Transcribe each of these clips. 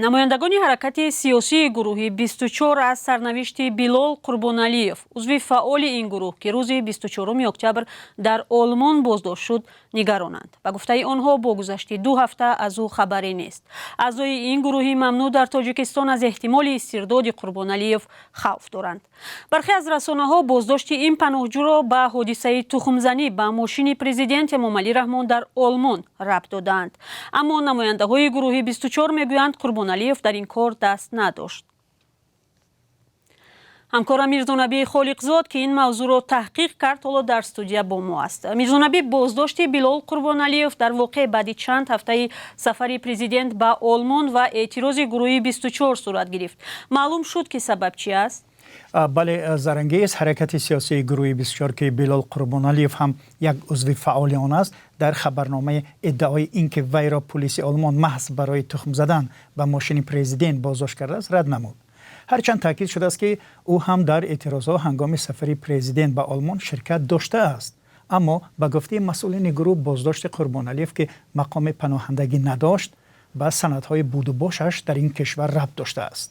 Намояндагони ҳаракати сиёсии гурӯҳи 24 аз сарнавишти Билол Қурбоналиев, узви фаъоли ин гурӯҳ, ки рӯзи 24 октябр дар Олмон боздошт шуд, нигаронанд. Ба гуфтаи онҳо, бо гузашти 2 ҳафта аз ӯ хабаре нест. Аъзои ин гурӯҳи мамнӯъ дар Тоҷикистон аз эҳтимоли истирдоди Қурбоналиев хавф доранд. Бархе аз расонаҳо боздошти ин паноҳҷӯро ба ҳодисаи тухмзанӣ ба мошини президент Эмомалӣ Раҳмон дар Олмон рабт додаанд. Аммо намояндаҳои гурӯҳи 24 мегӯянд, Қурбоналиев дар ин кор даст надошт. Ҳамкорам Мирзонабӣ Холиқзод, ки ин мавзӯъро таҳқиқ кард, ҳоло дар студия бо мо аст. Мирзонабӣ, боздошти Билол Қурбоналиев дар воқеъ баъди чанд ҳафтаи сафари президент ба Олмон ва эътирози гурӯҳи 24 сурат гирифт. Маълум шуд, ки сабаб чӣ аст? Бале, Зарангез, ҳаракати сиёсии гурӯҳи 24, ки Билол Қурбоналиев ҳам як узви фаъоли он аст, дар хабарномаи иддаои ин ки вайро пулиси Олмон маҳз барои тухм задан ба мошини президент боздошт кардааст, рад намуд. Ҳарчанд таъкид шудааст, ки ӯ ҳам дар эътирозҳо ҳангоми сафари президент ба Олмон ширкат доштааст. Аммо ба гуфтаи масъулини гурӯҳ, боздошти Қурбоналиев, ки мақоми паноҳандагӣ надошт, ба санадҳои будубошаш дар ин кишвар рабт доштааст.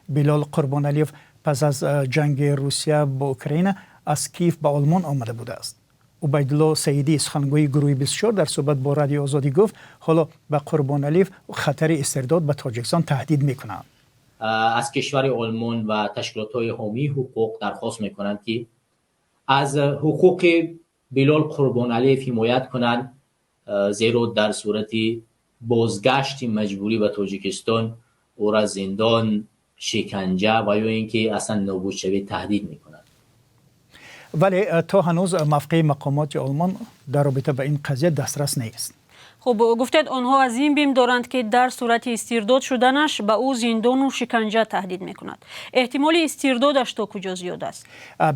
Билол Қурбоналиев пас аз ҷанги Русия бо Украина аз Киев ба Олмон омада будааст. Убайдулло Саидӣ, сухангӯи гурӯҳи 24, дар суҳбат бо Радиои Озодӣ гуфт, ҳоло ба Қурбоналиев хатари истирдод ба Тоҷикистон таҳдид мекунанд. Аз кишвари Олмон ва ташкилотҳои ҳомии ҳуқуқ дархост мекунанд, ки аз ҳуқуқи Билол Қурбоналиев ҳимоят кунанд, зеро дар сурати бозгашти маҷбурӣ ба Тоҷикистон ӯра зиндон, шиканҷа ва ё ин ки аслан нобудшавӣ таҳдид мекунад. Вале то ҳанӯз мавқеи мақомоти Олмон дар робита ба ин қазия дастрас нест. Хуб, гуфтед, онҳо аз ин бим доранд, ки дар сурати истирдод шуданаш ба ӯ зиндону шиканҷа таҳдид мекунад. Эҳтимоли истирдодаш то куҷо зиёд аст?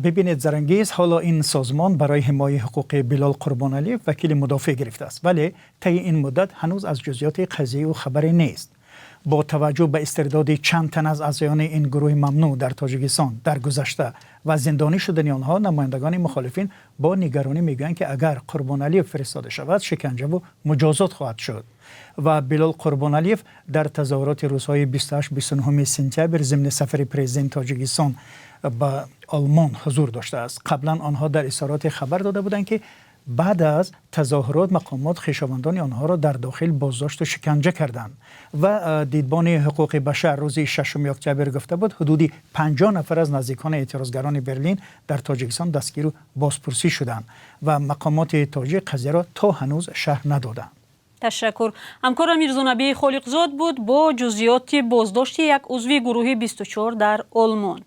Бибинед, Зарангез, ҳоло ин созмон барои ҳимояи ҳуқуқи Билол Қурбоналиев вакили мудофеъ гирифтааст, вале таи ин муддат ҳанӯз аз ҷузъиёти қазияи ӯ хабаре нест. Бо таваҷҷӯҳ ба истирдоди чанд тан аз аъзоёни ин гурӯҳи мамнӯъ дар Тоҷикистон дар гузашта ва зиндонӣ шудани онҳо, намояндагони мухолифин бо нигаронӣ мегӯянд, ки агар Қурбоналиев фиристода шавад, шиканҷаву муҷозот хоҳад шуд. Ва Билол Қурбоналиев дар тазоҳуроти рӯзҳои 28-29 сентябр зимни сафари президенти Тоҷикистон ба Олмон ҳузур доштааст. Қаблан онҳо дар изҳороте хабар дода буданд, ки баъд аз тазоҳурот мақомот хешовандони онҳоро дар дохил боздошту шиканҷа карданд. Ва Дидбони ҳуқуқи башар рӯзи 6 октябр гуфта буд, ҳудуди 50 нафар аз наздикони эътирозгарони Берлин дар Тоҷикистон дастгиру бозпурсӣ шуданд ва мақомоти тоҷик қазияро то ҳанӯз шарҳ надоданд. Ташаккур. Ҳамкорам Мирзонабии Холиқзод буд бо ҷузъиёти боздошти як узви гурӯҳи 24 дар Олмон.